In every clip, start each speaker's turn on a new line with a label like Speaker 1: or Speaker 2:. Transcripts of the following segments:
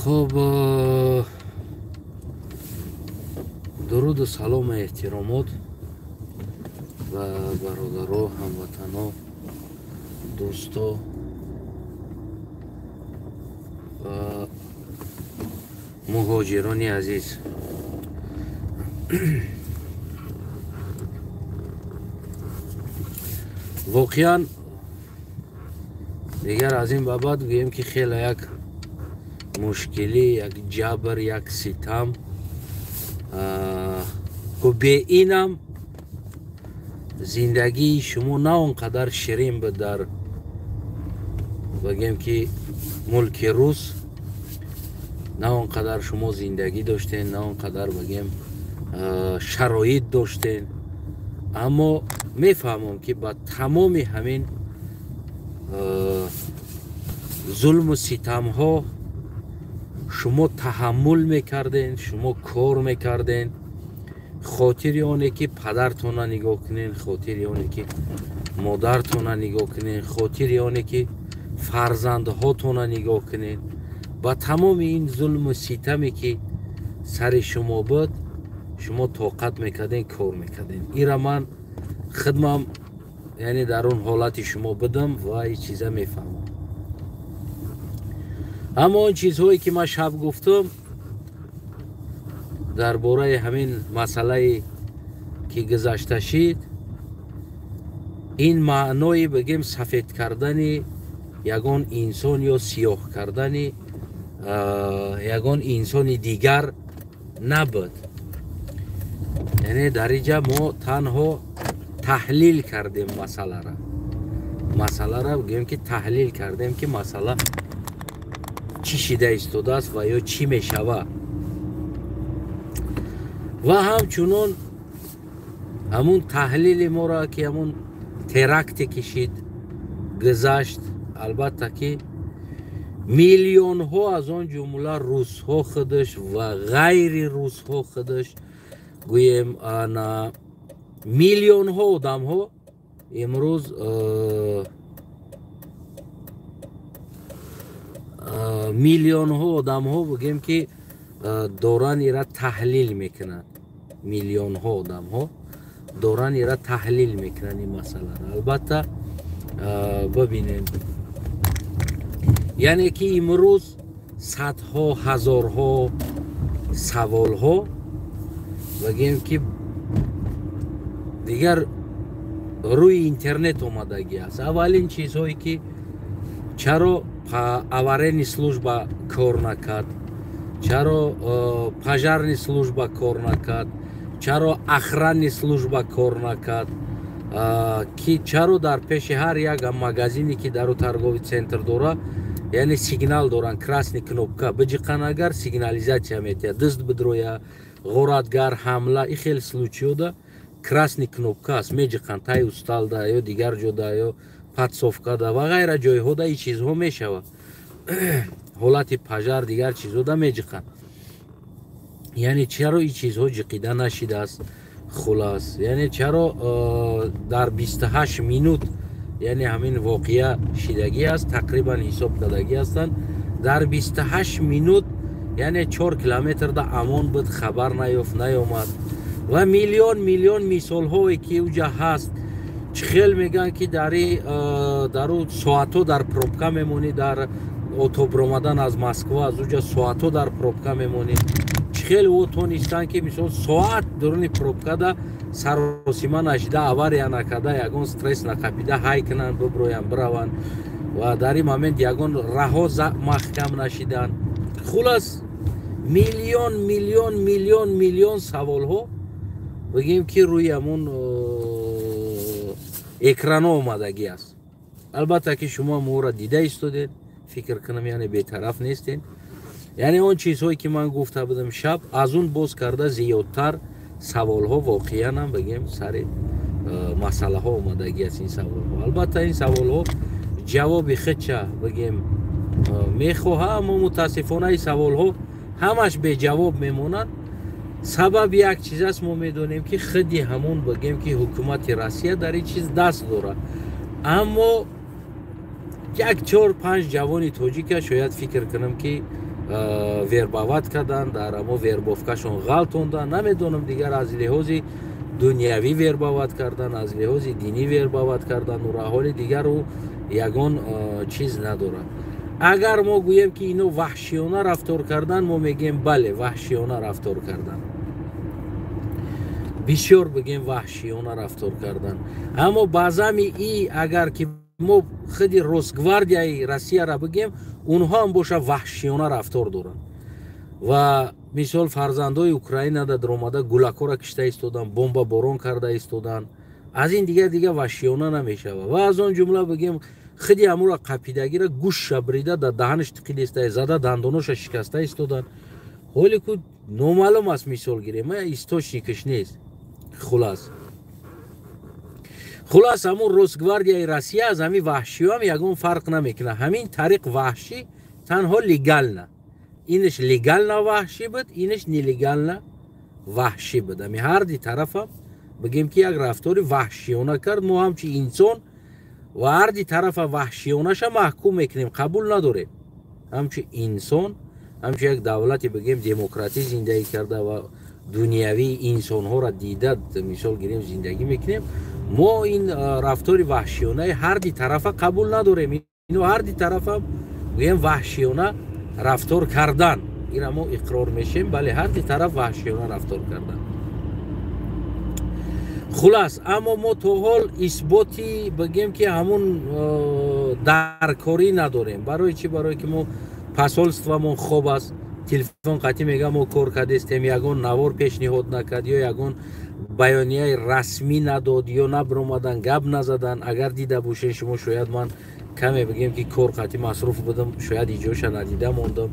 Speaker 1: Хуб, дуруду салому эҳтиромот ба бародаро, ҳамватано, дӯсто ва муҳоҷирони азиз. Воқеан дигар аз ин ба баъд гӯем ки хеле як мушкилӣ, як ҷабр, як ситам ку бе инам зиндагии шумо на он қадар ширин буд дар бигем ки мулки рус, на он қадар шумо зиндагӣ доштен, на он қадар бигем шароит доштен. Аммо мефаҳмам ки ба тамоми ҳамин зулму ситамҳо шумо таҳаммул мекарден, шумо кор мекарден, хотири оне ки падартона нигоҳ кунен, хотири оне ки модартона нигоҳ кунен, хотири оне ки фарзандҳотона нигоҳ кунен. Ба тамоми ин зулму ситаме ки сари шумо буд, шумо тоқат мекарден, кор мекарден. Ира ман хидмам, яъне дар он ҳолати шумо будам ва ин чиза мефаҳмам. Аммо он чизҳое ки ман шаб гуфтам дар бораи ҳамин масъалае ки гузашта шид, ин маънои бигем сафед кардани ягон инсон ё сиёҳ кардани ягон инсони дигар набуд. Яъне дар инҷа мо танҳо таҳлил кардем масъалара. Масъалара бигем ки таҳлил кардем ки масъала чӣ шида истодааст ва ё чӣ мешавад. Ва ҳамчунон ҳамун таҳлили моро ки ҳамун теракте ки шид гузашт, албатта ки миллионҳо аз он ҷумла русҳо худаш ва ғайри русҳо худаш гӯем ана миллионҳо одамҳо имрӯз миллионҳо одамҳо бигем ки доран ира таҳлил мекунанд. Миллионҳо одамҳо доран ира таҳлил мекунанд ин масъаларо. Албатта бибинем, яъне ки имрӯз садҳо ҳазорҳо саволҳо бигем ки дигар рӯи интернет омадагӣ аст. Аввалин чизҳое ки чаро аварийный служба кор накард, чаро пожарный служба кор накард, чаро охранный служба кор накард, ки чаро дар пеши ҳар як магазине ки дару торговый центр дора, яъне сигнал доранд, красный кнопка биҷиқан, агар сигнализация метиҳад, дузд бидроя, ғоратгар, ҳамла, и хел случайода красный кнопка аст, меҷиқан тай усталда ё дигар ҷода ё подсовкада ва ғайра ҷойҳода ин чизҳо мешавад. Ҳолати пожар дигар чизҳода меҷиқанд. Яъне чаро ин чизҳо ҷиқида нашидааст? Хулас, яъне чаро дар 28 минут, яъне ҳамин воқеа шидагӣ аст, тақрибан ҳисоб кардагӣ ҳастанд, дар 28 минут, яъне 4 километрда амон буд, хабар наёфт, наёмад. Ва миллион миллион мисолҳое ки уҷа ҳаст. Чӣ хел мегӯянд ки дару соатҳо дар пробка мемонӣ, дар отобромадан аз Москва аз уҷа соатҳо дар пробка мемонӣ. Чӣ хел ӯ тонистанд ки мисол соат дуруни пробкада саросима нашида, авария накарда, ягон стресс нақапида ҳай кунанд, биброянд, бираванд ва дар ин момент ягон раҳо маҳкам нашиданд. Хулас, миллион миллион миллион миллион саволҳо бигем ки рӯи ҳамун экрано омадагӣ аст. Албатта ки шумо моро дида истодед, фикр кунам, яъне бетараф нестед. Яъне он чизҳое ки ман гуфта будам шаб, аз он боз карда зиёдтар саволҳо воқеанам бигем сари масъалаҳо омадагӣ аст ин саволҳо. Албатта ин саволҳо ҷавоби худча бигем мехоҳа, аммо мутаассифона ин саволҳо ҳамаш беҷавоб мемонад. Сабаб як чиз аст, мо медонем ки худи ҳамун бигем ки ҳукумати Россия дар ин чиз даст дорад. Аммо як 4-5 ҷавони тоҷика шояд фикр кунам ки Вербовать кардан, дар амо вербовкашон ғалтондан. Намедонам, дигар аз лиҳози дунявӣ вербовать кардан, аз лиҳози динӣ вербовать кардан, ура ҳоли дигар ӯ ягон чиз надорад. Агар мо гӯем, ки ино ваҳшиёна рафтор кардан, мо мегӯем, бале, ваҳшиёна рафтор кардан, бисёр бигем, ваҳшиёна рафтор кардан. Аммо баъзами и агар ки мо худи Росгвардияи Россияра бигем, онҳо ҳам боша ваҳшиёна рафтор доранд. Ва мисол, фарзандои Украинада даромада, гулакҳоро кишта истодан, бомбаборон карда истодан. Аз ин дигар ваҳшиёна намешавад. Ва аз он ҷумла, бигем, худи амура қапидагира, гӯшша брида, дар даҳанаш тиқидиста, зада, дандоноша шикаста истодан. Ҳоле ку номаълум аст, мисол гирем, источникаш нест. Хулас, ҳамун Росгвардияи Россия аз ҳамин ваҳшиёам ягон фарқ намекунад. Ҳамин тариқ ваҳшӣ, танҳо легально. Инаш легально ваҳшӣ буд, инаш нелегально ваҳшӣ буд. Ами ҳарди тарафам, бигем, ки як рафтори ваҳшиёна кард. Мо ҳамчи инсон ва ҳарди тарафа ваҳшиёнаша маҳкум мекунем, қабул надорем. Ҳамчи инсон, ҳамчи як давлати, бигем, демократӣ зиндагӣ карда ва дунявии инсонҳоро дида, мисол гирем, зиндагӣ мекунем, мо ин рафтори ваҳшиёнаи ҳарди тарафа қабул надорем. Ино ҳарди тарафа, гӯем, ваҳшиёна рафтор кардан, ира мо иқрор мешем, бале, ҳарди тараф ваҳшиёна рафтор кардан. Хулас, аммо мо то ҳол исботи, бигем, ки ҳамун даркорӣ надорем. Барои чӣ? Барое ки мо посольствамон хоб аст, телефон қатъӣ мега, мо кор кардестем, ягон навор пешниҳод накард ё ягон баёнияи расмӣ надод ё набиромадан, гап назадан. Агар дида бошед шумо, шояд ман каме, бигем, ки кор қатъӣ масруф будам, шояд иҷоша надида мондам.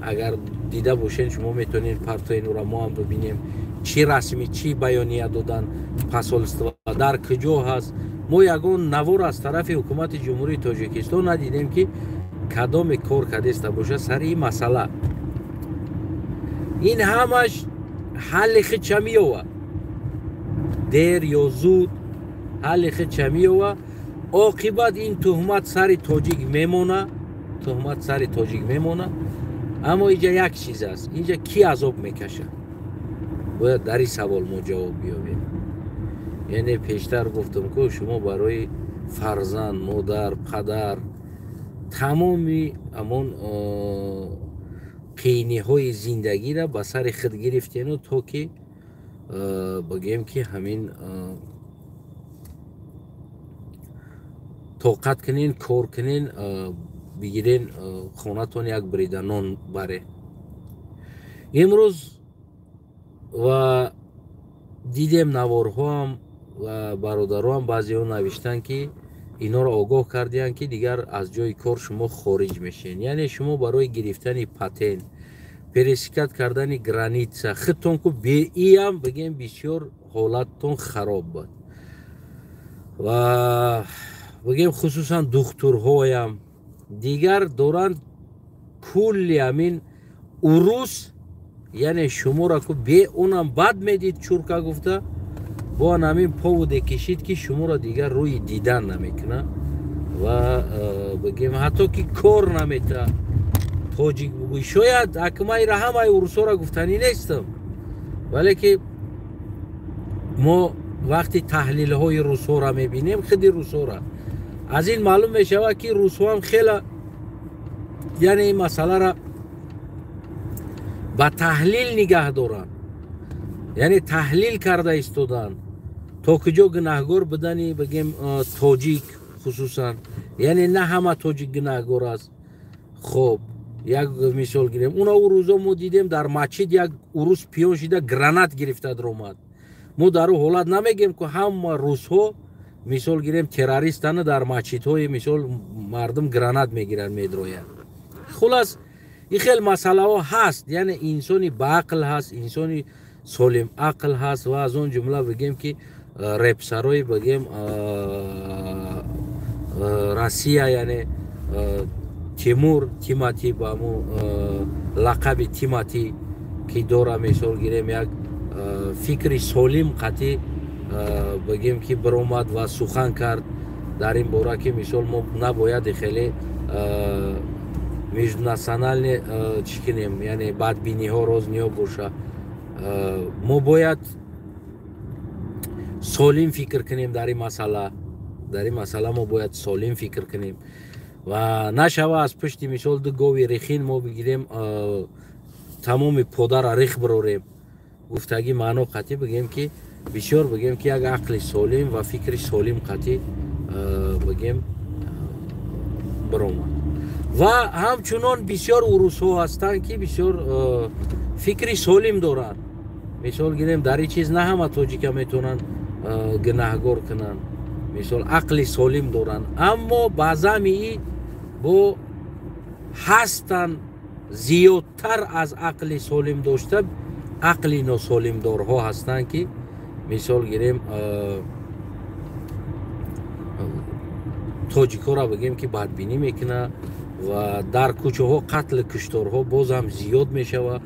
Speaker 1: Агар дида бошед, шумо метавонед партоен, ура мо ҳам бибинем, чӣ расмӣ, чӣ баёния додан, посольство дар куҷо ҳаст. Мо ягон навор аз тарафи ҳукумати Ҷумҳурии Тоҷикистон надидем, ки кадоме кор кардеста бошад сари ин масъала. Ин ҳамаш ҳалли худша меёвад, дер ё зуд ҳалли худша меёвад. Оқибат ин туҳмат сари тоҷик мемона, туҳмат сари тоҷик мемона. Аммо инҷа як чиз аст: инҷа кӣ азоб мекашад? Бояд дар ин савол мо ҷавоб биёбем. Яъне пештар гуфтам, ку шумо барои фарзанд, модар, падар тамоми амон қийниҳои зиндагиро ба сари худ гирифтену то ки, бигем, ки ҳамин тоқат кунен, кор кунен, бигирен, хонатон як бирида нон баре. Имрӯз ва дидем наворҳоам ва бародароам, баъзеҳо навиштанд, ки инҳоро огоҳ кардиянд, ки дигар аз ҷои кор шумо хориҷ мешавед. Яъне шумо барои гирифтани патент, пересекать кардани граница худтон ку беиам, бигем, бисёр ҳолаттон хароб буд. Ва, бигем, хусусан духтурҳоям дигар доранд кулли ҳамин урус, яъне шуморо ку беунам бад медид, чурка гуфта, бо ан ҳамин поводе кишид, ки шуморо дигар рӯи дидан намекунад ва, бигем, ҳатто ки кор намета. Тоҷик бугӯй, шояд акмайра ҳамаи урусҳоро гуфтанӣ нестам, вале ки мо вақти таҳлилҳои русҳоро мебинем, худи русҳоро, аз ин маълум мешавад, ки русҳоам хела, яъне ин масъаларо ба таҳлил нигаҳ доранд, яъне таҳлил карда истоданд, то куҷо гунаҳгор будани, бигем, тоҷик хусусан. Яъне на ҳама тоҷик гунаҳгор аст. Хоб, як мисол гирем: уна ӯ рӯзо мо дидем, дар масҷид як урус пиён шида, гранат гирифта даромад. Мо дар ӯ ҳолат намегем, ки ҳама русҳо, мисол гирем, террористана, дар масҷидҳои, мисол, мардум гранат мегиранд, медроянд. Хулас, ин хел масъалаҳо ҳаст. Яъне инсони баақл ҳаст, инсони солим ақл ҳаст. Ва аз он ҷумла, бигем, ки репсарои, бигем, Россия, яъне Тимур, Тимати, ба ҳамун лақаби Тимати ки дора, мисол гирем, як фикри солим қатъӣ, бигем, ки биромад ва сухан кард дар ин бора, ки мисол мо набояд хеле межнациональный чӣ кунем, яъне бадбиниҳо розниҳо боша. Мо бояд солим фикр кунем дар ин масъала. Дар ин масъала мо бояд солим фикр кунем ва нашава аз пушти мисол ду гови рехин мо бигирем, тамоми подара рех бирорем. Гуфтагӣ маъно қатъӣ бигем, ки бисёр бигем, ки як ақли солим ва фикри солим қатъӣ бигем биромад. Ва ҳамчунон бисёр урусҳо ҳастанд, ки бисёр фикри солим доранд. Мисол гирем, дар ин чиз на ҳама тоҷика метавонанд гунаҳгор кунанд. Мисол, ақли солим доранд, аммо баъзами бо ҳастанд зиёдтар аз ақли солим дошта ақли носолимдорҳо ҳастанд, ки мисол гирем, тоҷикҳоро бигем, ки бадбинӣ мекунад ва дар кӯчаҳо қатлу кушторҳо боз ҳам зиёд мешавад.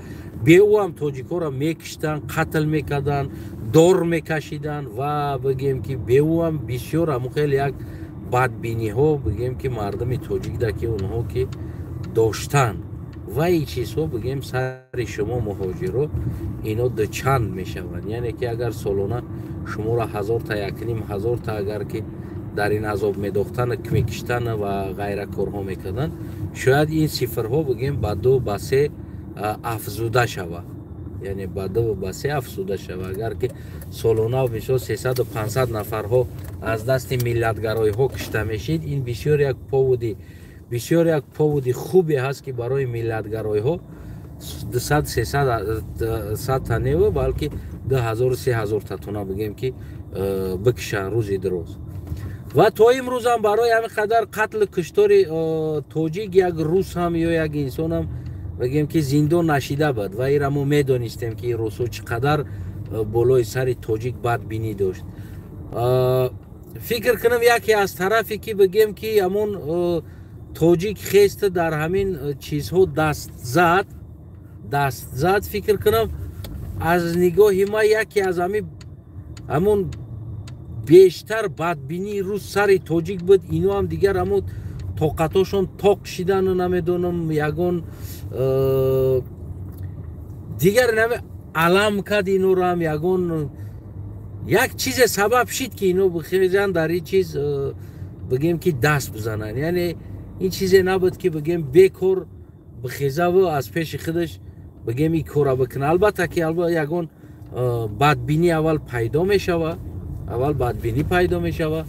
Speaker 1: Беӯ ҳам тоҷикҳоро мекиштанд, қатл мекарданд, дор мекашиданд ва бигем, ки беӯ ҳам бисёр ҳамун хеле як бадбиниҳо бигем, ки мардуми тоҷикда ки онҳо ки доштанд. Ва ин чизҳо бигем сари шумо муҳоҷиро ино дучанд мешаванд. Яъне ки агар солона шуморо 1000 та, 1500 та агар ки дар ин азоб медохтан, мекиштан ва ғайра корҳо мекарданд, шояд ин сифрҳо бигем ба ду, ба се афзуда шавад, яъне ба ду, ба се афзуда шавад. Агар ки солона мисол 300, 500 нафарҳо аз дасти миллатгароиҳо кишта мешид, ин бисёр як поводи хубе ҳаст, ки барои миллатгароиҳо 200, 300 та нева, балки 2000, 3000 та тона бигем, ки бикишанд рӯзи дуроз. Ва то имрӯзам барои ҳамин қадар қатлу куштори тоҷик як рус ҳам ё як инсонам бигем, ки зиндон нашида буд. Ва ира мо медонистем, ки русҳо чӣ қадар болои сари тоҷик бадбинӣ дошт. Фикр кунам, яке аз тарафе, ки бигем, ки ҳамон тоҷик хеста дар ҳамин чизҳо даст зад, фикр кунам, аз нигоҳи ман яке аз ҳамон бештар бадбинии рус сари тоҷик буд. Ино ҳам дигар ҳамон тоқатошон тоқ шидану намедонам, ягон дигар наме алам кард инорам, ягон як чизе сабаб шид, ки ино бихезан дар ин чиз бигем, ки даст бизананд. Яъне ин чизе набуд, ки бигем бекор бихезаву аз пеши худаш бигем ин кора бикунад. Албатта ки ягон бадбинӣ аввал пайдо мешавад, аввал бадбинӣ пайдо мешавад,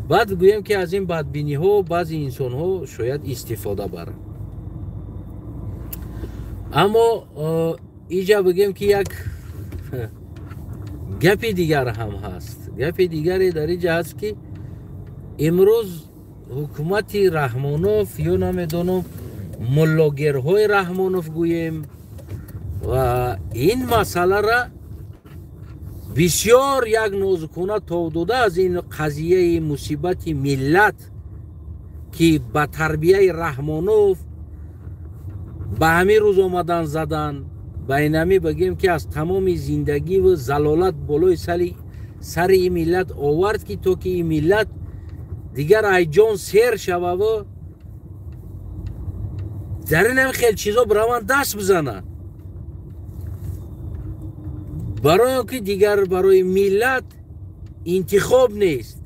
Speaker 1: баъд гӯем, ки аз ин бадбиниҳо баъзе инсонҳо шояд истифода баранд. Аммо иҷа бигем, ки як гапи дигар ҳам ҳаст. Гапи дигаре дар иҷа ҳаст, ки имрӯз ҳукумати Раҳмонов ё намедонам муллогерҳои Раҳмонов гӯем ва ин масъалара бисёр як нозукона тов дода аз ин қазияи мусибати миллат, ки ба тарбияи Раҳмонов ба ҳамин рӯз омадан задан, ба инами бигем, ки аз тамоми зиндагиву залолат болои сари ин миллат овард, ки то ки ин миллат дигар айҷон сер шававу дар ин ҳами хел чизо бираванд даст бизананд, барои он ки дигар барои миллат интихоб нест.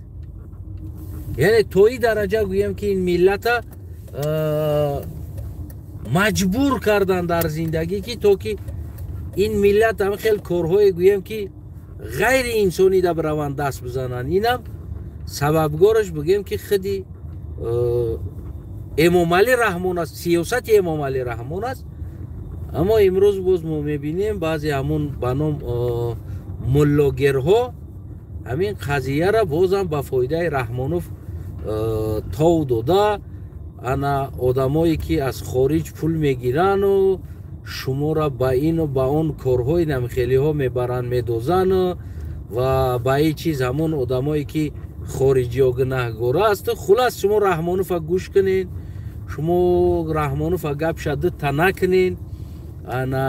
Speaker 1: Яъне то ин дараҷа гӯям, ки ин миллата маҷбур кардан дар зиндагӣ, ки то ки ин миллат ҳами хел корҳое гӯям, ки ғайри инсонида бираванд даст бизананд. Инам сабабгораш бигӯем, ки худи Эмомалӣ Раҳмон аст, сиёсати Эмомалӣ Раҳмон аст. Аммо имрӯз боз мо мебинем, баъзе ҳамун ба ном муллогерҳо ҳамин қазияра бозам ба фоидаи Раҳмонов тов дода, ана одамое ки аз хориҷ пул мегирану шуморо ба ину ба он корҳои намхелиҳо мебаранд, медозану ва ба ин чиз ҳамон одамое ки хориҷиё гунаҳгора аст. Хулас, шумо Раҳмонова гӯш кунед, шумо Раҳмонова гапша дута накунед, ана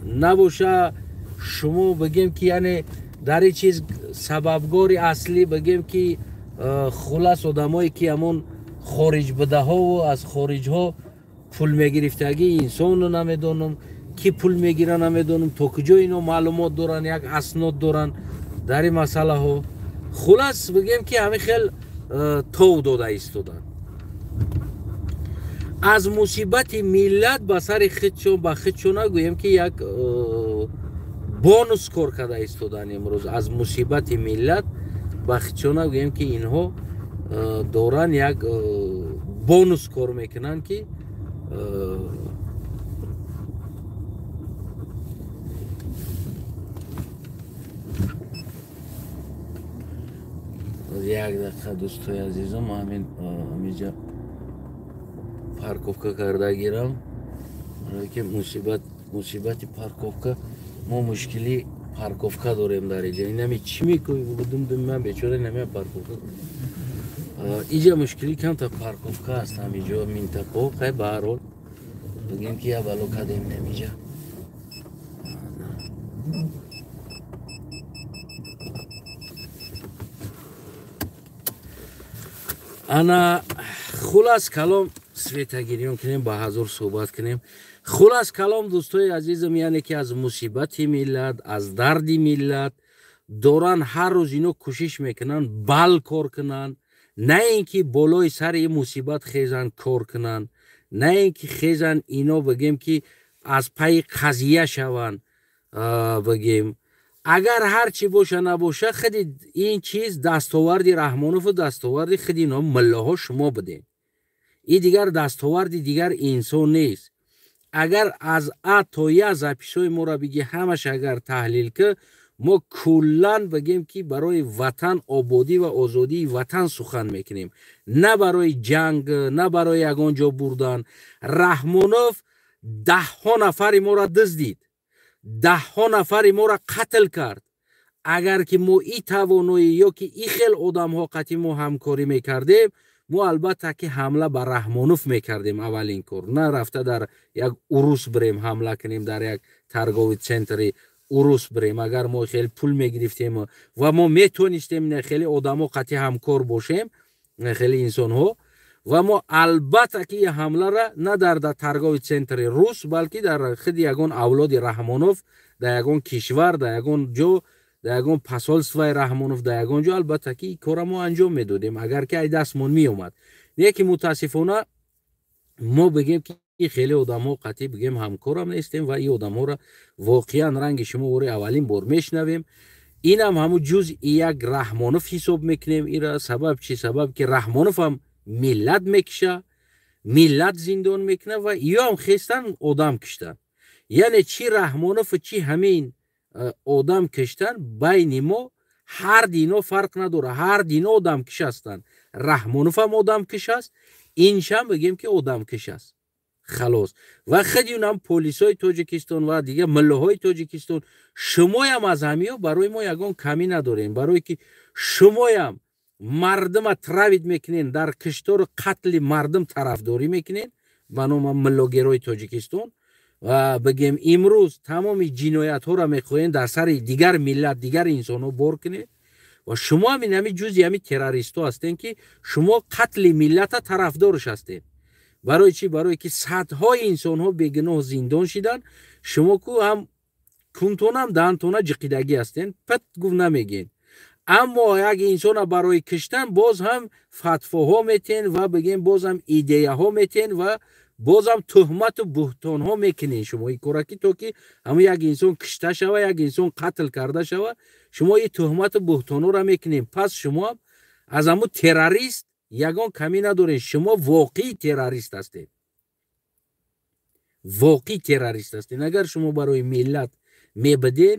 Speaker 1: набоша шумо бигем, ки яъне дар ин чиз сабабгори аслӣ бигем, ки хулас одамое ки ҳамон хориҷ будаҳову аз хориҷҳо. Пул мегирифтагӣ инсонро намедонам, ки пул мегира намедонам, то куҷо ино маълумот доранд, як аснод доранд дар ин масъалаҳо. Хулас бигем ки ҳамин хел тов дода истоданд. Аз мусибати миллат ба сари худшон ба худшон нагӯем ки як бонус кор карда истоданд имрӯз. Аз мусибати миллат ба худшон нагӯем ки инҳо доранд як бонус кор мекунанд ки як дақиқа дӯстои азизам, ҳамин ҳамиҷа парковка карда гирам, ки мусибати парковка, мо мушкили парковка дорем дар иҷа. Инами чӣ мекунӣ? Дум ман бечора инами парковка. Иҷа мушкили камта парковка аст ҳамиҷо минтақаҳо. Хай, ба ҳар ҳол бигем ки я бало кардем намиҷа. Ана хулас калом светагирён кунем, ба ҳазур суҳбат кунем. Хулас калом дӯстои азизам, яъне ки аз мусибати миллат, аз дарди миллат доран ҳар рӯз ино кӯшиш мекунанд бал кор кунанд, на ин ки болои сари ин мусибат хезанд кор кунанд, на ин ки хезанд ино бигем ки аз пайи қазия шаванд. Бигем агар ҳар чӣ боша набоша, худи ин чиз дастоварди Раҳмонову дастоварди худи ино муллоҳо шумо будем. И дигар дастоварди дигар инсон нест. Агар аз А то Я записҳои моро биги, ҳамаш агар таҳлил ки, мо куллан бигем ки барои ватан, ободӣ ва озодии ватан сухан мекунем, на барои ҷанг, на барои ягон ҷо бурдан. Раҳмонов даҳҳо нафари моро дуздид, даҳҳо нафари моро қатл кард. Агар ки мо и тавоноӣ ё ки и хел одамҳо қатъи мо ҳамкорӣ мекардем, мо албатта ки ҳамла ба Раҳмонов мекардем аввалин кор, на рафта дар як урус бирем ҳамла кунем, дар як торговый центри урус бирем. Агар мо хеле пул мегирифтем ва мо метонистем хеле одамо қатъи ҳамкор бошем, хеле инсонҳо, ва мо албатта ки ҳамлара на дар торговый центри рус, балки дар худи ягон авлоди Раҳмонов, дар ягон кишвар, дар ягон ҷо, дар ягон посольствои Раҳмонов, дар ягон ҷо албатта ки кора мо анҷом медодем, агар ки ай дастмон меомад. Не ки мутаассифона мо бигем ки хеле одамҳо қатъи бигем ҳамкорам нестем ва ин одамҳоро воқеан ранги шумо бори аввалин бор мешунавем. Инам ҳамун ҷузъи як Раҳмонов ҳисоб мекунем. Ира сабаб чи? Сабаб ки Раҳмонов ҳам миллат мекиша, миллат зиндон мекунад ва иёам хестан одам киштан. Яъне чи Раҳмонову чи ҳамин одам киштан байни мо ҳар дино фарқ надорад, ҳар дино одамкиш ҳастанд. Раҳмонов ҳам одамкиш аст, иншам бигем ки одамкиш аст. Халос. Ва худи унам полисҳои Тоҷикистон ва дигар миллаҳои Тоҷикистон, шумоям аз ҳамиё барои мо ягон камӣ надорем, барое ки шумоям мардума травид мекунен, дар киштору қатли мардум тарафдорӣ мекунен ба номи миллогерои Тоҷикистон. Ва бигем имрӯз тамоми ҷиноятҳоро мехоҳем дар сари дигар миллат, дигар инсонҳо бор кунед ва шумо ҳамин ҳами ҷузъи ҳами террористҳо ҳастем ки шумо қатли миллата тарафдорш ҳастед. Барои чӣ? Барое ки садҳои инсонҳо бегуноҳ зиндон шиданд, шумо ку ҳам кунтонам даҳантона ҷиқидагӣ ҳастен, пат гуфт намегӯед. Аммо як инсона барои киштан боз ҳам фатвоҳо метен ва бигем боз ҳам идеяҳо метен ва бозам туҳмату буҳтонҳо мекунед шумо ин кора ки то ки ҳамун як инсон кишта шава, як инсон қатл карда шава, шумо ин туҳмату буҳтонҳоро мекунед. Пас шумо аз ҳамун террорист ягон камӣ надоред, шумо воқеӣ террорист ҳастед, воқеӣ террорист ҳастед. Агар шумо барои миллат мебуден,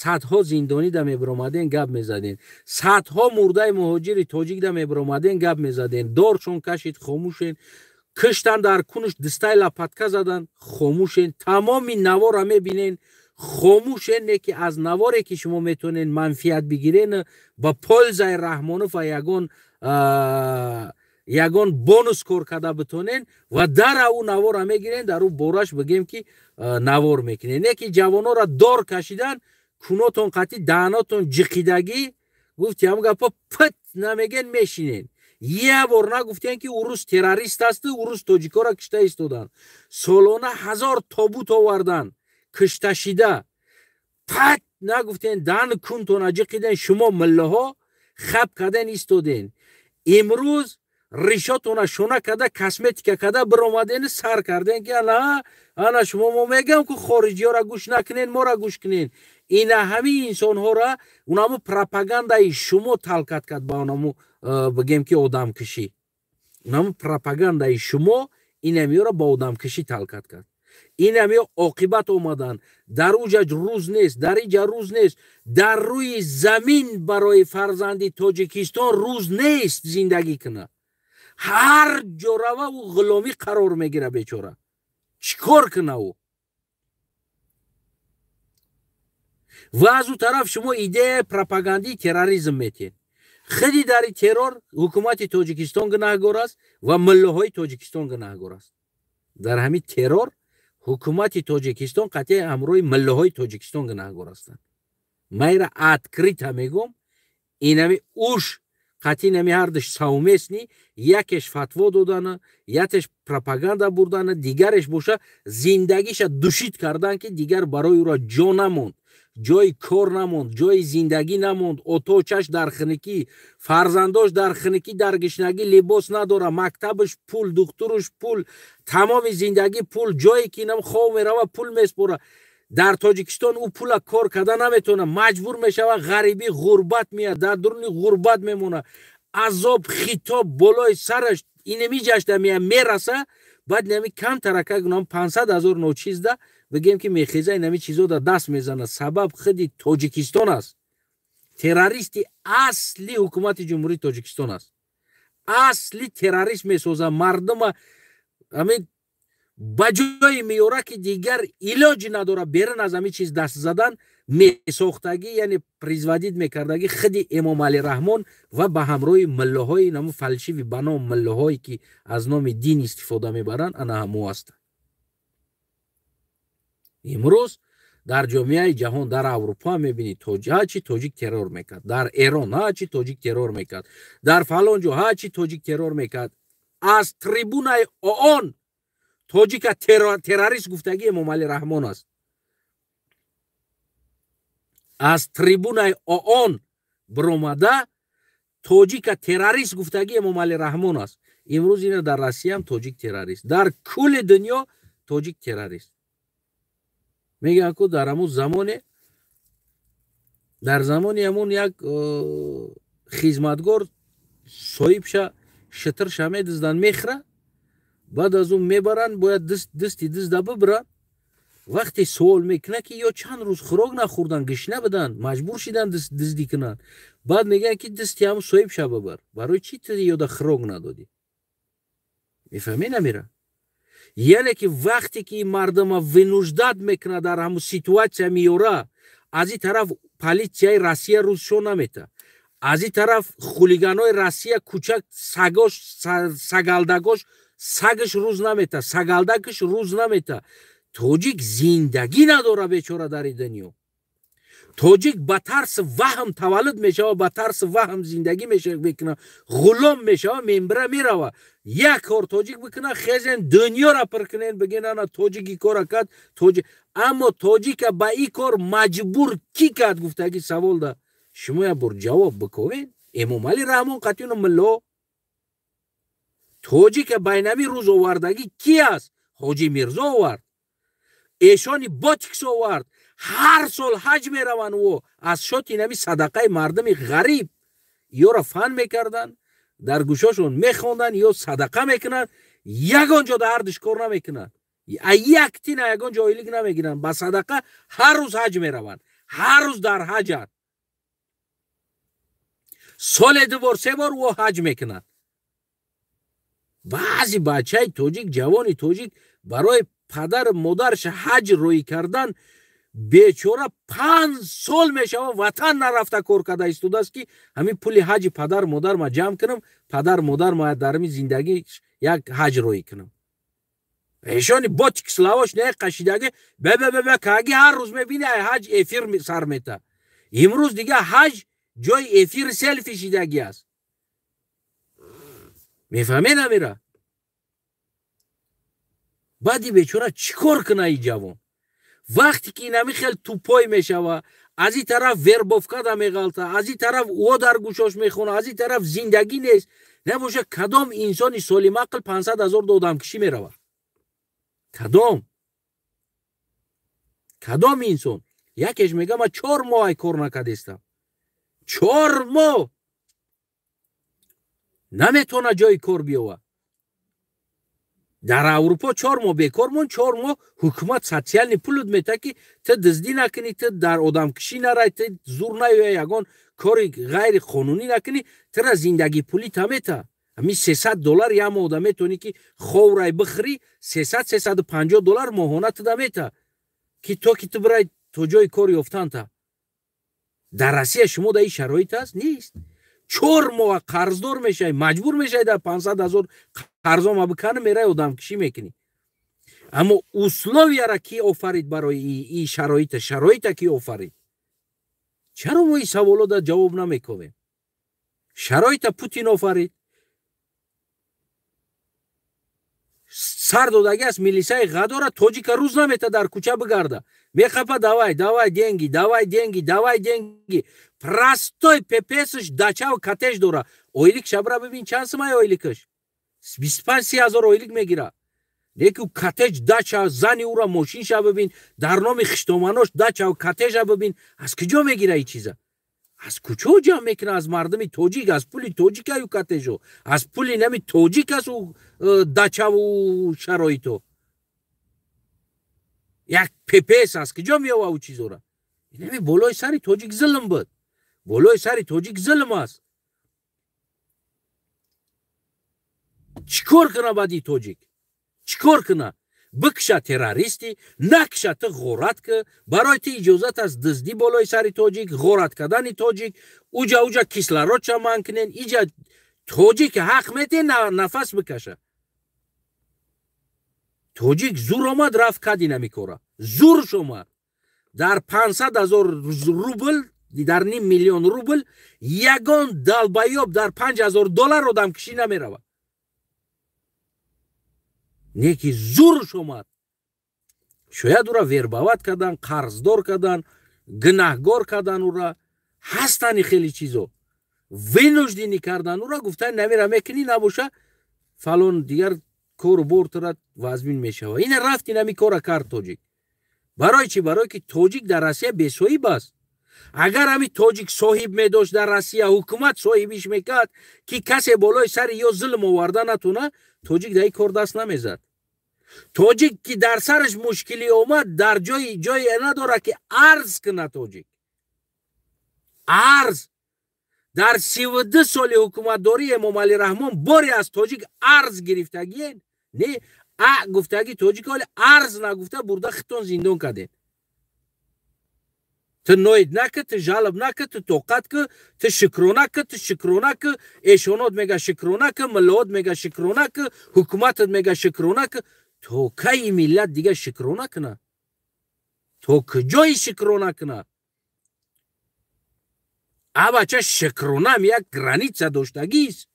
Speaker 1: садҳо зиндонӣ да мебиромаден, гап мезаден, садҳо мурдаи муҳоҷири тоҷик да мебиромаден, гап мезаден. Доршон кашид, хомӯшен, киштан дар кунуш дистаи лапатка задан, хомӯшен, тамоми навора мебинен, хомӯшен. Не ки аз наворе ки шумо метавонен манфиат бигирен ба пользаи Раҳмонов ва ягон бонус кор карда битонен ва дар ӯ навора мегирен, дар ӯ бораш бигем ки навор мекунен. Не ки ҷавонора дор кашидан, кунотон қатъи даҳанотон ҷиқидагӣ, гуфти ҳам гапо пит намеген, мешинен. Як бор нагуфтен, ки урус террорист аст, урус тоҷикоро кишта истоданд. Солона 1000 тобут овардан кишташида. Пат нагуфтен, дан кунтона ҷиқиден, шумо миллаҳо хаб карден истоден. Имрӯз ришотона шона карда, косметика карда биромаден, сар карден, ки ана ана шумо, мо мегам, ку хориҷиёра гӯш накунен, мора гӯш кунен. Ина ҳамин инсонҳора унаму пропагандаи шумо толкать кард ба унаму, бигем ки, одамкушӣ. Унаму пропагандаи шумо инамиёра ба одамкушӣ толкать кард. Инамиё оқибат омаданд. Дар уҷа рӯз нест, дар иҷа рӯз нест, дар рӯи замин барои фарзанди Тоҷикистон рӯз нест зиндагӣ кунад. Ҳар ҷо рава, ӯ ғуломӣ қарор мегира. Бечора чӣ кор куна ӯ? Ва аз ӯ тараф шумо идеяи пропагандии терроризм метиҳед. Худи дари террор ҳукумати Тоҷикистон гунаҳгор аст ва миллаҳои Тоҷикистон гунаҳгор аст. Дар ҳамин террор ҳукумати Тоҷикистон қатъи ҳамроҳи миллаҳои Тоҷикистон гунаҳгор ҳастанд. Ман ира открыто мегӯм. Инами уш қатъи нами ҳардуш совместный: якеш фатво додана, якеш пропаганда бурдана, дигареш боша зиндагиша душит кардан, ки дигар барои ӯро ҷо намонд, ҷои кор намонд, ҷои зиндагӣ намонд. Оточаш дар хиникӣ, фарзандош дар хиникӣ, дар гишнагӣ, либос надора, мактабаш пул, духтуруш пул, тамоми зиндагӣ пул. Ҷое ки инам хов мерава, пул меспора. Дар Тоҷикистон ӯ пула кор карда наметавона, маҷбур мешава, ғарибӣ, ғурбат меяд, дар дуруни ғурбат мемона, азоб хитоб болои сараш инами ҷашта мея мераса. Баъд инами камтарака гунам 500 000 ночизда, бигем ки, мехеза, инами чизо да даст мезана. Сабаб худи Тоҷикистон аст. Террористи асли ҳукумати Ҷумҳурии Тоҷикистон аст. Асли террорист месоза мардума, ҳамин ба ҷое меёра, ки дигар илоҷи надора берун аз ҳамин чиз даст задан. Месохтагӣ, яъне производить мекардагӣ худи Эмомалӣ Раҳмон ва ба ҳамроҳи миллаҳои намо фальшивый, ба ном миллаҳое, ки аз номи дин истифода мебаранд, ана ҳамо ҳастанд. Имрӯз дар ҷомеаи ҷаҳон, дар Аврупо мебинӣ, ҳарчи тоҷик террор мекард, дар Эрон ҳарчи тоҷик террор мекард, дар фалон ҷо ҳарчи тоҷик террор мекард, аз трибунаи ООН тоҷика террорист гуфтагӣ Эмомалӣ Раҳмон аст. Аз трибунаи ООН биромада тоҷика террорист гуфтагӣ Эмомалӣ Раҳмон аст. Имрӯз ина дар Россияам тоҷик террорист, дар кулли дунё тоҷик террорист мегӯянд. Ку дар ҳамун замоне, дар замони ҳамун як хизматгор соҳибша шитирша медизданд, мехӯра. Баъд аз он мебаранд, бояд дасти дизда бибиранд. Вақте суол мекунад, ки ё чанд рӯз хӯрок нахӯрдан, гишна буданд, маҷбур шидан диздӣ кунанд. Баъд мегӯянд, ки дасти ҳамун соҳибша бибар, барои чӣ ту ёда хӯрок надодӣ? Мефаҳмӣ намира? Яъне ки вақте ки мардума вынуждать мекунад, дар ҳамун ситуация меёра, аз ин тараф полицияи Россия рӯзшо намета, аз ин тараф хулиганои Россия, кӯчак сагош, сагалдагош, сагаш рӯз намета, сагалдакаш рӯз намета. Тоҷик зиндагӣ надора, бечора. Дар ин дунё тоҷик ба тарси ваҳм таваллуд мешава, ба тарси ваҳм зиндагӣ мекуна, ғулом мешава, мембира, мерава. Як кор тоҷик бикуна, хезен, дунёра пир кунен, биген: ана тоҷики кора кард тоҷик. Аммо тоҷика ба ин кор маҷбур кӣ кард, гуфтаги савол да шумо як бор ҷавоб биковен. Эмомалӣ Раҳмон қатъину милло тоҷика байнами рӯз овардагӣ ки аст? Ҳоҷи Мирзо овард, эшони ботикс овард. Ҳар сол ҳаҷ мераванд о аз шоти нами садақаи мардуми ғариб. Ёро фан мекарданд, дар гӯшошон мехонданд ё садақа мекунанд. Ягон ҷо да ҳардуш кор намекунанд, як тина ягон ҷо ойлик намегиранд, ба садақа ҳар рӯз ҳаҷ мераванд, ҳар рӯз дар ҳаҷанд. Соле ду бор, се бор ӯ ҳаҷ мекунад. Баъзи бачаи тоҷик, ҷавони тоҷик барои падару модараш ҳаҷ рӯй кардан, бечора, 5 сол мешава ватан нарафта, кор карда истодааст, ки ҳамин пули ҳаҷи падару модар ма ҷамъ кунам, падару модар ма дар ҳамин зиндагӣ як ҳаҷ рӯй кунам. Эшони ботикс лавош не қашидаги бебебебе каги ҳар рӯз мебини, ай ҳаҷ эфир сар мета. Имрӯз дига ҳаҷ ҷои эфир селфи шидагӣ аст. Мефаҳме намера? Баъди бечора чӣ кор куна и ҷавон? Вақте ки инами хел тупой мешава, аз ин тараф вербовка да меғалта, аз ин тараф ӯ дар гӯшош мехона, аз ин тараф зиндагӣ нест. Набоша, кадом инсони солимақл 500 ҳазор до одамкишӣ меравад? Кадом? Кадом инсон? Якеш мега, ман 4 моҳ ай кор накардестам. 4 моҳ наметавона ҷои кор биёвад. Дар Аврупо 4 моҳ бекор мон, 4 моҳ ҳукумат социальный пулут мета, ки ту дуздӣ накунӣ, ту дар одамкишӣ нарай, ту зур наёя, ягон кори ғайриқонунӣ накунӣ, тура зиндагипулӣ та мета. Ҳамин 300 доллар як моҳ да метавонӣ, ки ховрай бихӯрӣ, 300-350 доллар моҳона ту да мета, ки то ки ту бирай то ҷои кор ёфтан та. Дар Россия шумо да ин шароит аст? Нест. 4 моҳ қарздор мешавӣ, маҷбур мешавӣ дар 500 ҳазор қарзома бикани, мерай одамкишӣ мекунӣ. Аммо условия ра ки офарид барои ин шароита? Шароита ки офарид? Чаро мо ин саволо да ҷавоб намекунем? Шароита Путин офарид. Сар додагӣ аст милисаи ғадора, тоҷика рӯз намета дар кӯча бигарда. Мехапа, давай, давай деньги, давай деньги, давай деньги. Простой ППСш дачаву коттедж дора. Ойлик шабра бибин, чанд сумай ойликаш? 25-30 ҳазор ойлик мегира. Леки коттедж, дача, зани ура мошинша бибин, дар номи хиштоманош дачаву коттеджа бибин, аз куҷо мегира ин чиза? Аз куҷо ҷамъ мекунад? Аз мардуми тоҷик, аз пули тоҷикаю коттеджо, аз пули нами тоҷик аст ӯ дачаву шароито. Як ППС аз куҷо меёва ӯ чизора? Инами болои сари тоҷик зулм буд. Болои сари тоҷик зулм аст. Чӣ кор куна баъди тоҷик? Чӣ кор куна? Бикша террористӣ, накша ту ғорат ки, барои ту иҷозат аст дуздӣ болои сари тоҷик, ғорат кардани тоҷик, уҷа уҷа кислородша манъ кунен, иҷа тоҷик ҳақ мете нафас бикаша. Тоҷик зур омад, рафт кади намикора. Зурш омад. Дар 500 ҳазор рубл, дар ним миллион рубл, ягон долбоёб дар 5 000 доллар одамкишӣ намеравад. Неки зурш омад. Шояд ура вербовать кардан, қарздор кардан, гунаҳгор кардан ура. Ҳастани хеле чизо. Вынужденный кардан ура, гуфтан намера мекунӣ, набоша фалон дигар кору бор тура вазмин мешава. Ина рафти нами кора кард тоҷик. Барои чӣ? Барое ки тоҷик дар Россия бесоҳиб аст. Агар ҳами тоҷик соҳиб медошт дар Россия, ҳукумат соҳибиш мекард, ки касе болои сари ё зулм оварда натона, тоҷик дар ин кор даст намезад. Тоҷик ки дар сараш мушкилӣ омад, дар ҷое надорад, ки арз кунад тоҷик. Арз. Дар 32 соли ҳукуматдории Эмомалӣ Раҳмон боре аз тоҷик арз гирифтагиен? Не, а гуфтагӣ тоҷик ҳоли арз нагуфта бурда хитон зиндон кардем. Ту ноид наки, ту жалоб наки, ту тоқат ки, ту шукрона ки, ту шукрона ки, эшонот мега шукрона ки, миллиот мега шукрона ки, ҳукуматат мега шукрона ки. То кай миллат дига шукрона куна? То куҷои шукрона куна? Абача, шукронам як граница доштагист.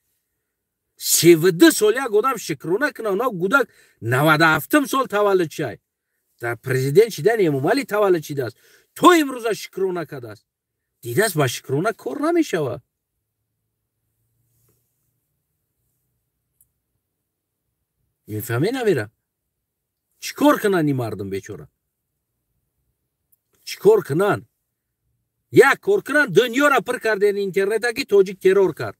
Speaker 1: 32 сол як одам шукрона куна, она гудак 97-м сол таваллуд шай. Дар президент шидани Эмомалӣ таваллуд шидааст. То имрӯза шукрона кардааст. Дидааст, ба шукрона кор намешавад. Мефаҳме намера? Чӣ кор кунанд ин мардум бечора? Чӣ кор кунанд? Як кор кунанд, дунёра пир карден интернета, ки тоҷик террор кард.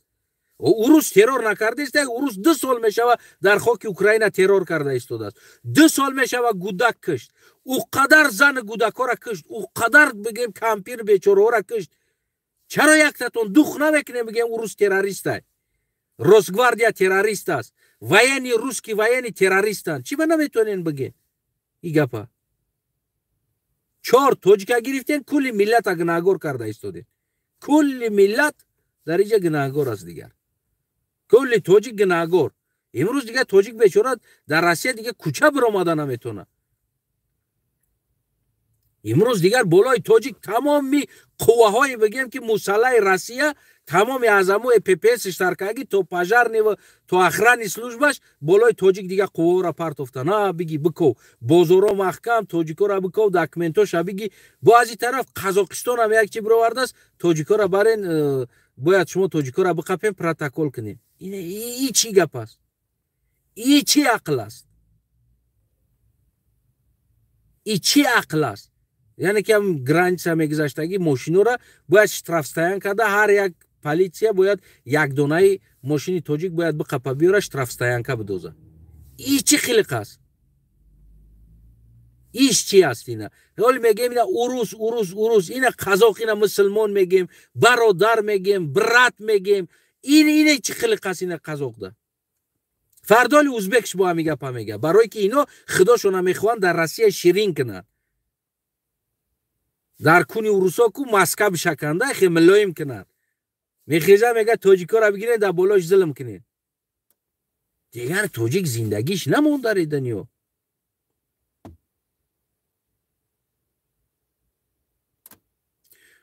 Speaker 1: Урус террор накардест, урус 2 сол мешава дар хоки Украина террор карда истодааст. 2 сол мешава гудак кишт. Ӯ қадар зани гудакҳоро кишт, ӯ қадар бигем кампир бечораҳоро кишт. Чаро яктатон дух намекунем, бигем урус террористай? Росгвардия террорист аст. Военный, русский военный террористанд. Чӣ ба наметавонен бигем? И гапа. Чор тоҷика гирифтен, кулли миллата гунаҳгор карда истодем. Кулли миллат дар инҷа гунаҳгор аст дигар. Кулли тоҷик гунаҳгор. Имрӯз дигар тоҷик бечора дар Россия дигар кӯча биромада наметавонад. Имрӯз дигар болои тоҷик тамоми қувваҳое бигем ки мусаллаи Россия тамоми аз ҳамои ППС штаркаги то пожарный ва то охранный служба ш болои тоҷик дигар қувваҳоро партофта. На биги биков, бозоро маҳкам, тоҷикоро биков, документоша биги. Бо аз ин тараф Қазоқистонам як чи бировардааст, тоҷикоро барен, бояд шумо тоҷикоро биқапем, протокол кунем. И чӣ гап аст? И чӣ ақл аст? И чӣ ақл аст? Яъне ки ҳам граница мегузаштагӣ мошинора бояд штрафстоянка карда, ҳар як полиция бояд як донаи мошини тоҷик бояд биқапа биёра, штрафстоянка бидоза. И чӣ хилиқ аст? Иш чи аст ина? Ҳол мегем ина урус, урус, урус, ина қазоқ, ина мусулмон мегем, бародар мегем, брат мегем. Ин ина чӣ хилиқ аст ина қазоқда? Фардоли узбекш бо ҳами гапа мега, барое ки ино худошона мехоҳанд дар Россия ширин кунанд. Дар куни урусо ку маска бишаканда, хе милоим кунанд. Мехеза мега тоҷикоро бигирен, дар болош зулм кунед. Дигар тоҷик зиндагиш намонд дар дунё.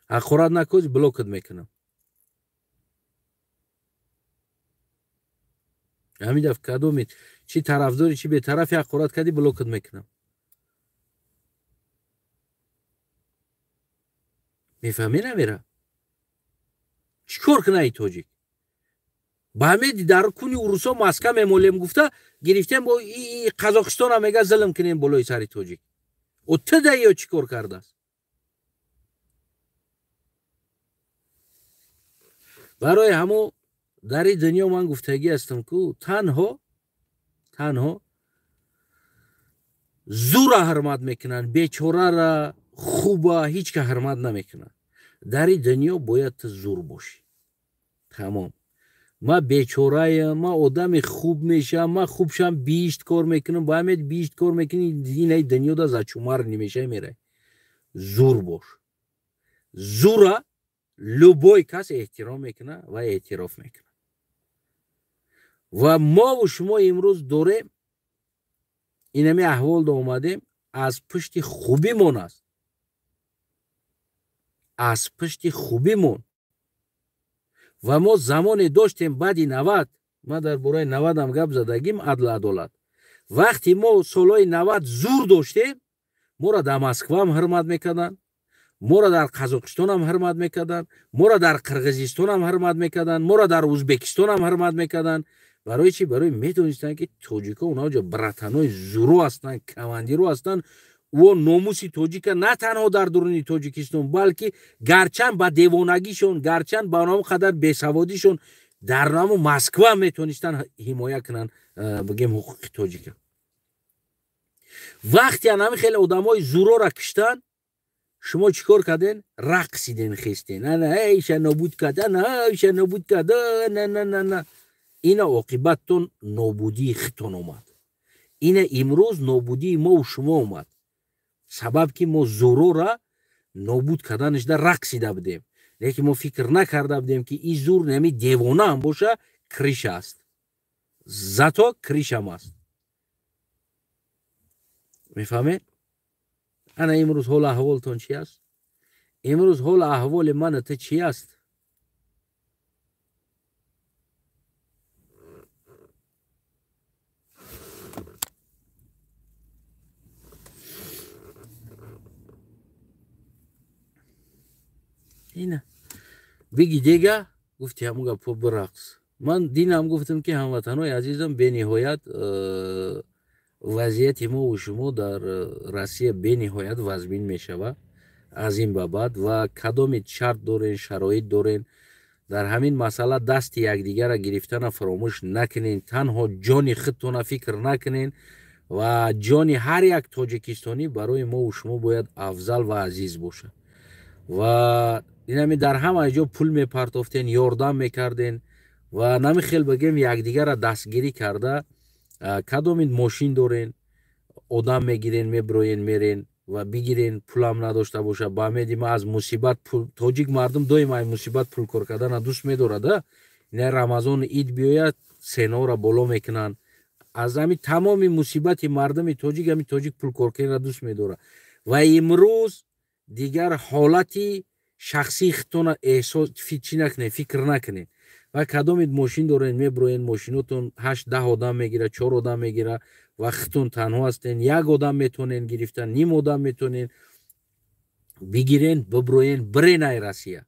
Speaker 1: Ҳақорат накӯз, блокат мекунам. Ҳамин дафъ кадомит чӣ тарафдори, чӣ бетарафи ҳақорат кардӣ, блокат мекунам. Мефаҳмӣ намера? Чӣ кор кунад и тоҷик? Ба ҳамеди дар куни урусо маска мемолем гуфта гирифтем, бо Қазоқистонам мега зулм кунем болои сари тоҷик. О туда ё чӣ кор кардааст? Барои ҳамо дар ин дунё ман гуфтагӣ ҳастам ку танҳо танҳо зура ҳурмат мекунанд, бечорара хуба ҳеҷ ка ҳурмат намекунанд. Дар ин дунё бояд ту зур бошӣ. Тамом. Ма бечораям, ма одами хуб мешавам, ма хуб шам биҳишт кор мекунам, ба ҳамед биҳишт кор мекунӣ, инаи дунёда зачумар немешавӣ меравӣ. Зур бош. Зура любой кас эҳтиром мекунад ва эътироф мекунад. Ва мову шумо имрӯз дорем инами аҳволда омадем, аз пушти хубимон аст. Аз пушти хубимон. Ва мо замоне доштем баъди 90, ман дар бораи 90-ам гап задагим, адл адолат. Вақти мо солҳои 90 зур доштем, моро дар Москваам ҳурмат мекарданд, моро дар Қазоқистонам ҳурмат мекарданд, моро дар Қирғизистонам ҳурмат мекарданд, моро дар Узбекистонам ҳурмат мекарданд. Барои чӣ? Барои медонистанд ки тоҷико онҳо братанои зуру ҳастанд, командиру ҳастанд. О номуси тоҷика на танҳо дар дуруни Тоҷикистон, балки гарчанд ба девонагишон, гарчанд ба он қадар бесаводишон дар наму Москва метонистанд ҳимоя кунанд, бигем, ҳуқуқи тоҷика. Вақте анами хеле одамои зурора киштанд, шумо чӣ кор карден? Рақсиден, хестен. Ана иша нобуд кард, ана иша нобуд кард, на на на на. Ина оқибаттон нобудии худтон омад. Ина имрӯз нобудии мову шумо омад. Сабаб ки мо зурора нобуд карданашда рақсида будем. Лекин мо фикр накарда будем ки ин зур нами девона ҳам боша, криша аст. Зато кришам аст. Мефаҳмед? Ана имрӯз ҳол аҳволтон чи аст? Имрӯз ҳол аҳволи мана ту чи аст? Ина биги дега гуфти ҳамун гапҳо бирақс. Ман динам гуфтам ки ҳамватанои азизам, бениҳоят вазъияти мову шумо дар Россия бениҳоят вазмин мешавад аз ин ба баъд, ва кадоми шарт дорен, шароит дорен, дар ҳамин масъала дасти якдигарра гирифтана фаромӯш накунен, танҳо ҷони худтона фикр накунен ва ҷони ҳар як тоҷикистонӣ барои мову шумо бояд афзал ва азиз бошад. Ва инами дар ҳама ҷо пул мепартофтен, ёрдам мекарден ва намихел бигем якдигарра дастгирӣ карда, кадомин мошин дорен, одам мегирен, меброен, мерен ва бигирен, пулам надошта боша. Ба умеди ма аз мусибат тоҷик мардум доим аз мусибат пул кор кардана дӯст медорад. Ина Рамазон ид биёяд, сенора боло мекунанд. Аз ҳами тамоми мусибати мардуми тоҷик ҳами тоҷик пул кор карданро дӯст медорад. Ва имрӯз Дигар ҳолати шахсии худтона эҳсос чӣ накунед, фикр накунед. Ва кадомед мошин доред, меброен, мошинотон 8-10 одам мегира, 4 одам мегира ва худтон танҳо ҳастен, як одам метонен гирифтан, ним одам метонен бигирен, биброен, бирен ай Россия.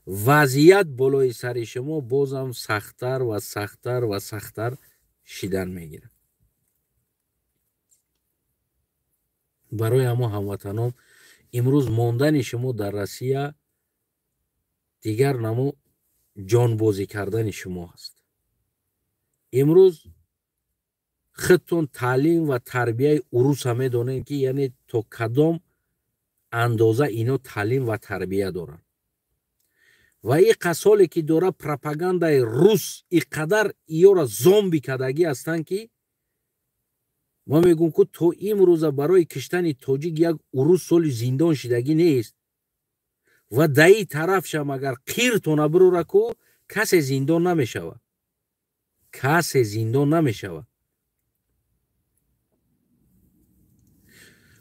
Speaker 1: Вазъият болои сари шумо бозам сахттар ва сахттар ва сахттар шидан мегирад. Барои ҳамо ҳамватанон, имрӯз мондани шумо дар Россия дигар намо ҷонбозӣ кардани шумо аст. Имрӯз худтон таълим ва тарбияи уруса медонед, ки яъне то кадом андоза ино таълим ва тарбия доранд. Ва и қасоле ки дора пропагандаи рус и қадар иёра зомби кардагӣ ҳастанд, ки ма мегӯм, ку то имрӯза барои киштани тоҷик як урус соли зиндон шидагӣ нест. Ва даи тарафшам агар қиртона бирора, ку касе зиндон намешавад, касе зиндон намешавад.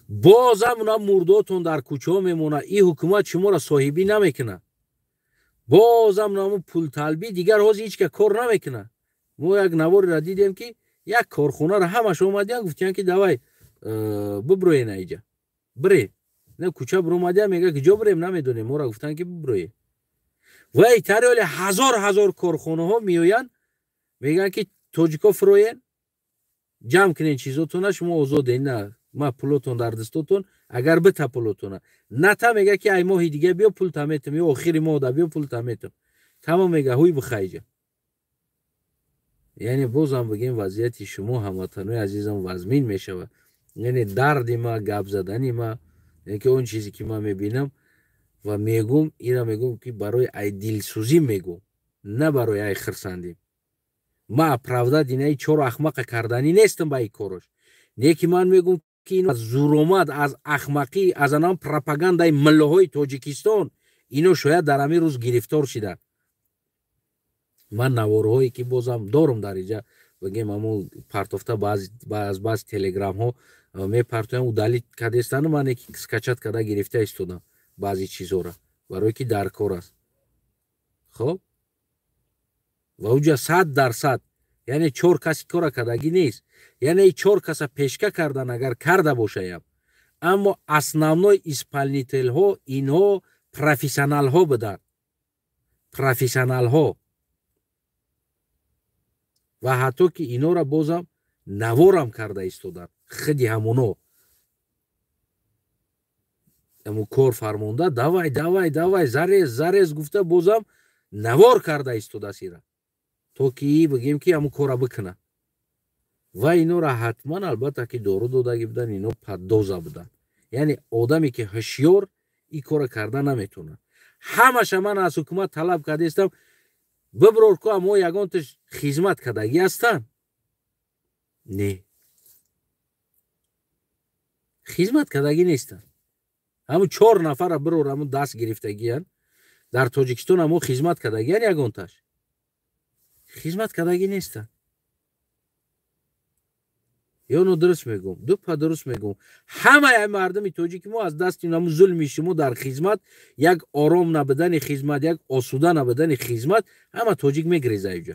Speaker 1: Бозам на мурдотон дар кӯчаҳо мемонад, и ҳукумат шуморо соҳибӣ намекунад. Бозам наму пулталбӣ дигар ҳозир ҳеҷ ка кор намекунад. Мо як наворро дидем, ки як корхонаро ҳамаш омадиян, гуфтиян, ки давай биброен аиҷа, бирем. На кӯча биромадиян, мега ки ҷо бирем намедонем, моро гуфтан ки биброем. Ва итари оле ҳазор ҳазор корхонаҳо меоянд, мегӯянд ки тоҷико фуроен, ҷамъ кунен чизотона, шумо озоден, на ма пулотон дар дастотон, агар бита пулотона ната, мега ки ай моҳи дига биё пул таметам, ё охири моҳ да биё пул таметам, тамом, мега ҳуй бихайҷа. Яъне бозам бигем, вазъияти шумо, ҳамватанои азизам, вазмин мешавад. Яъне дарди ма, гап задани ма, яъне ки он чизе ки ман мебинам ва мегум, ира мегум, ки барои ай дилсӯзӣ мегум, на барои ай хирсандӣ. Ма оправдать инаи чору ахмақа карданӣ нестам ба ин корош, не ки ман мегум, ки аз зуромад, аз ахмақӣ, аз анам пропагандаи миллаҳои Тоҷикистон ино шояд дар ҳамин рӯз гирифтор шиданд. Ман наворҳое ки бозам дорум дар инҷа, бигем, ҳамун партофта аз баъзи телеграмҳо мепартоям, удалить кардестану ман яки скачать карда гирифта истодам баъзи чизҳоро, барое ки дар кор аст. Хоб, ва уҷа 100%, яъне чор каси кора кардагӣ нест, яъне чор каса пешка кардан агар карда бошаям, аммо основной исполнителҳо инҳо профессионалҳо буданд, профессионалҳо. Ва ҳатто ки инора бозам наворам карда истоданд, худи ҳамоно ҳамун кор фармонда, давай, давай, давай, зарез, зарез гуфта, бозам навор карда истодааст ира, то ки бигем ки ҳамун кора бикунад. Ва инора ҳатман, албатта, ки дору додагӣ буданд, ино паддоза буданд. Яъне одаме ки ҳушёр ин кора карда наметавонад. Ҳамаша ман аз ҳукумат талаб кардаистам, биброр ку, аммо ягонташ хизмат кардагӣ ҳастанд? Не, хизмат кардагӣ нестанд. Ҳамун чор нафара бирор, ҳамун даст гирифтагиянд дар Тоҷикистон, аммо хизмат кардагиян ягонташ? Хизмат кардагӣ нестанд. Ё нодуруст мегӯм? Дупа дуруст мегӯм. Ҳамаи мардуми тоҷики мо аз дасти наму зулми шумо дар хизмат, як ором набудани хизмат, як осуда набудани хизмат, ҳама тоҷик мегиреза иҷа.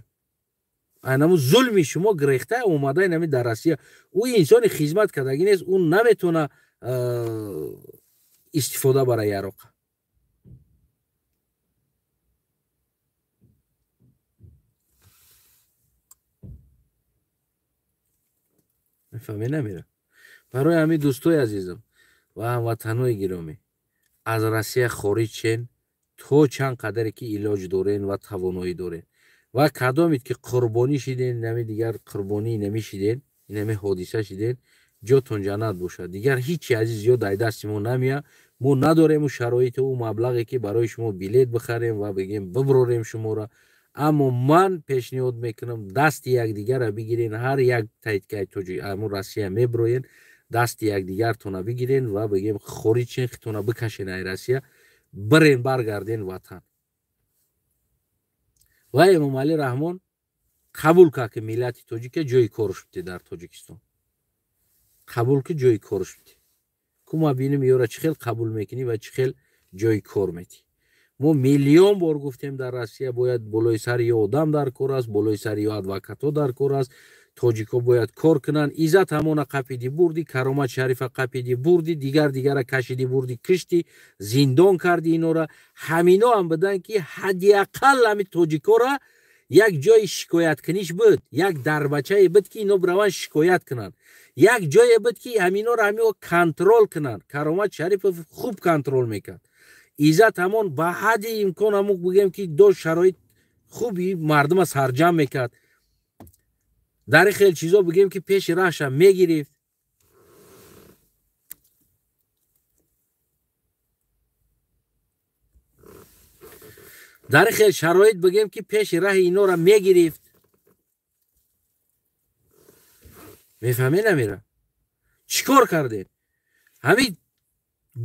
Speaker 1: Анаму зулми шумо гирехта омада инами дар Россия. Ӯ инсони хизмат кардагӣ нест, ӯ наметавона истифода бара яроқа. Мефаҳме намера. Барои ҳамин, дӯстои азизам ва ҳамватанои гиромӣ, аз Россия хориҷ шен то чанд қадаре ки илоҷ дорен ва тавоноӣ дорен. Ва кадомед ки қурбонӣ шиден, инами дигар қурбонӣ инами шиден, инами ҳодиса шиден, ҷотон ҷаннат бошад. Дигар ҳеҷ азиз зиёд дар дасти мо намеяд. Мо надорем ӯ шароиту ӯ маблағе ки барои шумо билет бихарем ва бигем биброрем шуморо. Аммо ман пешниҳод мекунам, дасти якдигарро бигирен, ҳар як таиткаи ҳамун Россия меброен, дасти якдигартона бигирен ва бигем хориҷ шен, хитона бикашен ай Россия, бирен, баргарден ватан. Ва Эмомалӣ Раҳмон қабул кард, ки миллати тоҷика ҷои корш бите дар Тоҷикистон, қабул ки ҷои корш бите. Кума бинем ёра чӣ хел қабул мекунӣ ва чӣ хел ҷои кор метӣ. Мо миллион бор гуфтем, дар Россия бояд болои сари ё одам дар кор аст, болои сари ё адвокатҳо дар кор аст, тоҷикҳо бояд кор кунанд. Иззат ҳамона қапиди бурди, Каромат Шарифа қапиди бурди, дигар дигара кашиди бурди, кишти, зиндон карди инора. Ҳамино ҳам будан, ки ҳадди ақал ҳами тоҷикҳора як ҷои шикояткуниш буд, як дарбачае буд, ки ино бираванд шикоят кунанд, як ҷое буд, ки ҳаминора ҳамио контрол кунанд. Каромат Шарипов хуб контрол мекард. Иззат ҳамон ба ҳадди имкон ҳамо бигӯем, ки дошт шароит хуби мардума сарҷам мекард. Дар ин хел чизо бигӯем, ки пеши раҳша мегирифт. Дар ин хел шароит бигӯем, ки пеши раҳи инора мегирифт. Мефаҳмед намера? Чӣ кор кардем? Ҳамин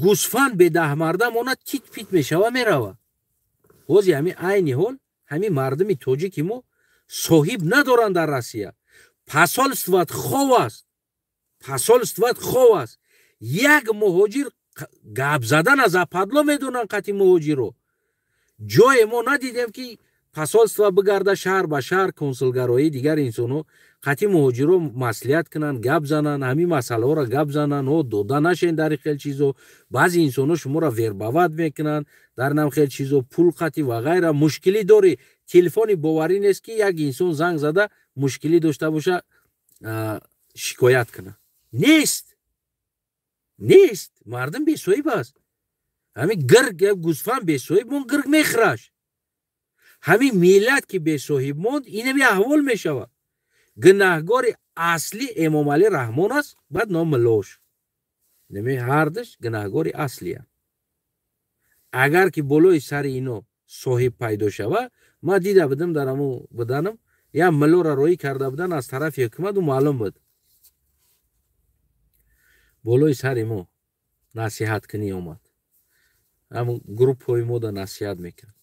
Speaker 1: гӯсфанд бедаҳмарда мона, тит пит мешава, мерава. Ҳози ҳамин айни ҳол ҳамин мардуми тоҷики мо соҳиб надоранд дар Россия. Посольстват хов аст, посольстват хов аст. Як муҳоҷир гап задан аз западло медонанд қати муҳоҷиро. Ҷое мо надидем, ки посольство бигарда шаҳр ба шаҳр, консулгароӣ, дигар инсонҳо қати муҳоҷиро маслиҳат кунанд, гап зананд, ҳамин масъалаҳоро гап зананд. О, дода нашен дар хел чизо. Баъзе инсонҳо шуморо вербовать мекунанд дар нам хел чизо, пул қати ва ғайра. Мушкилӣ дорӣ, телефони боварӣ нест, ки як инсон занг зада мушкилӣ дошта боша, шикоят кунад. Нест, нест. Мардум бесоҳиб аст. Ҳамин гирг, гӯсфанд бесоҳиб монд, гирг мехӯраш. Ҳамин миллат ки бесоҳиб монд, инами аҳвол мешавад. Гунаҳгори аслӣ Эмомалӣ Раҳмон аст, баъд номилош. Нами ҳардуш гунаҳгори аслия. Агар ки болои сари ино соҳиб пайдо шава, ман дида будам, дар ҳамун буданам, як милора роӣ карда будан аз тарафи ҳукумат, ӯ маълум буд. Болои сари мо насиҳаткунӣ омад. Ҳамун группҳои мо да насиҳат мекард.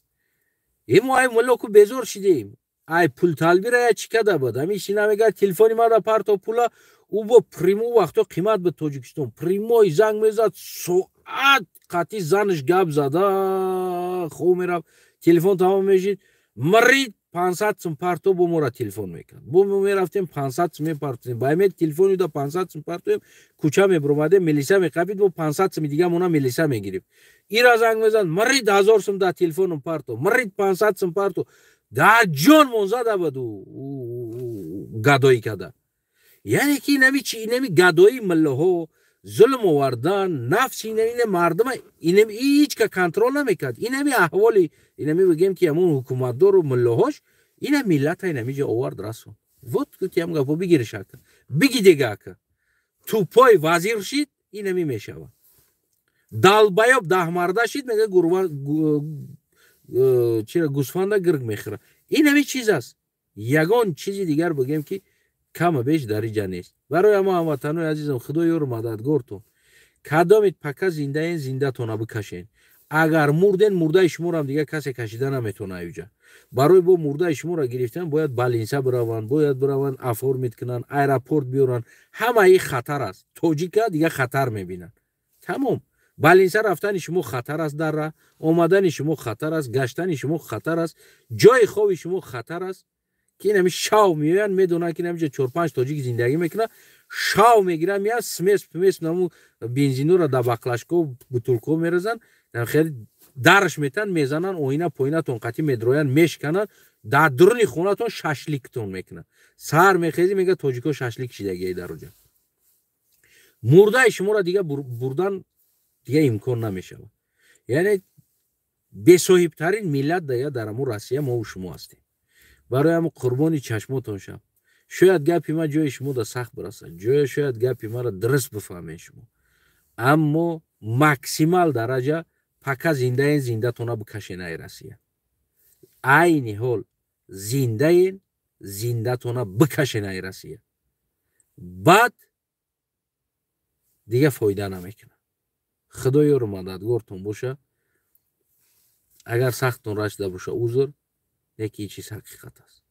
Speaker 1: Мо ай мулоку безор шидем. Ай пулталбира я чӣ када буд? Ҳамин шина мегӯяд, телефони мара парто пула, ӯ бо примо вақто қимат буд Тоҷикистон. Прямой занг мезад, соат қатъи занаш гап зада, хоб мерафт, телефон тамом мешид, мрид 500 сум парто, бо мора телефон мекард. Бо мо мерафтем, 500 сум мепартоем. Баймед телефони да 500 сум партоем, кӯча мебуромадем, милиса меқапид, бо 500 суми дига мона милиса мегирифт. Ира занг мезад, мрид 1000 сум да телефоном парто, мрид 500 сум парто. Дар ҷон мон зада буд гадоӣ када. Яъне ки инами чи, инами гадоии миллаҳо, зулм овардан, нафси инами мардума инами ҳеҷ ка контрол намекард. Инами аҳволи инами бигем, ки ҳамон ҳукуматдору миллаҳош ина миллата инами ҷо овард расон. Вот гуфтиам гапо, бигириш ака. Биги дега ака. Тупой вазир шид, инами мешава. Долбоёб даҳмарда шид, мега гурва чира гӯсфанда гирг мехӯра. Инами чиз аст. Ягон чизи дигар бигем, ки кама беш дар инҷа нест. Барои ҳама ҳамватанои азизам, Худо ёру мададгортон. Кадомит пака зиндаен, зиндатона бикашен. Агар мурден, мурдаи шуморо дигар касе кашида наметавона аюҷа. Барои бо мурдаи шуморо гирифтан бояд больница бираванд, бояд бираванд оформить кунанд, аэропорт биёранд. Ҳамаи хатар аст. Тоҷика дигар хатар мебинанд. Тамом. Больница рафтани шумо хатар аст, дар раҳ омадани шумо хатар аст, гаштани шумо хатар аст, ҷои хоби шумо хатар аст, ки инами шав меоянд, медонанд, ки инамиҷа чор-панҷ тоҷик зиндагӣ мекунад, шав мегиранд, меянд, смесь пмес наму бензинора дар баклажко, бутулко мерезанд, хеле дарш метан, мезананд, оина поинатон қатӣ медроянд, мешкананд, дар дуруни хонатон шашликтон мекунанд. Саҳар мехезӣ, мега тоҷико шашлик шидагиай дар оҷа. Мурдаи шуморо дига бурдан дига имкон намешавад. Яъне бесоҳибтарин миллат дага дар ҳамун Россия мову шумо ҳастем. Барои ҳамун қурбони чашмотон шав. Шояд гапи ман ҷои шумо да сахт бирасад, ҷоя шояд гапи маро дуруст бифаҳмед шумо. Аммо максимал дараҷа пака зиндаен, зиндатона бикашен ай Россия. Айни ҳол зиндаен, зиндатона бикашен ай Россия. Баъд дига фоида намекунад. Худо ёру мададгортон боша. Агар сахтон рашида боша, узр, лекин ин чиз ҳақиқат аст.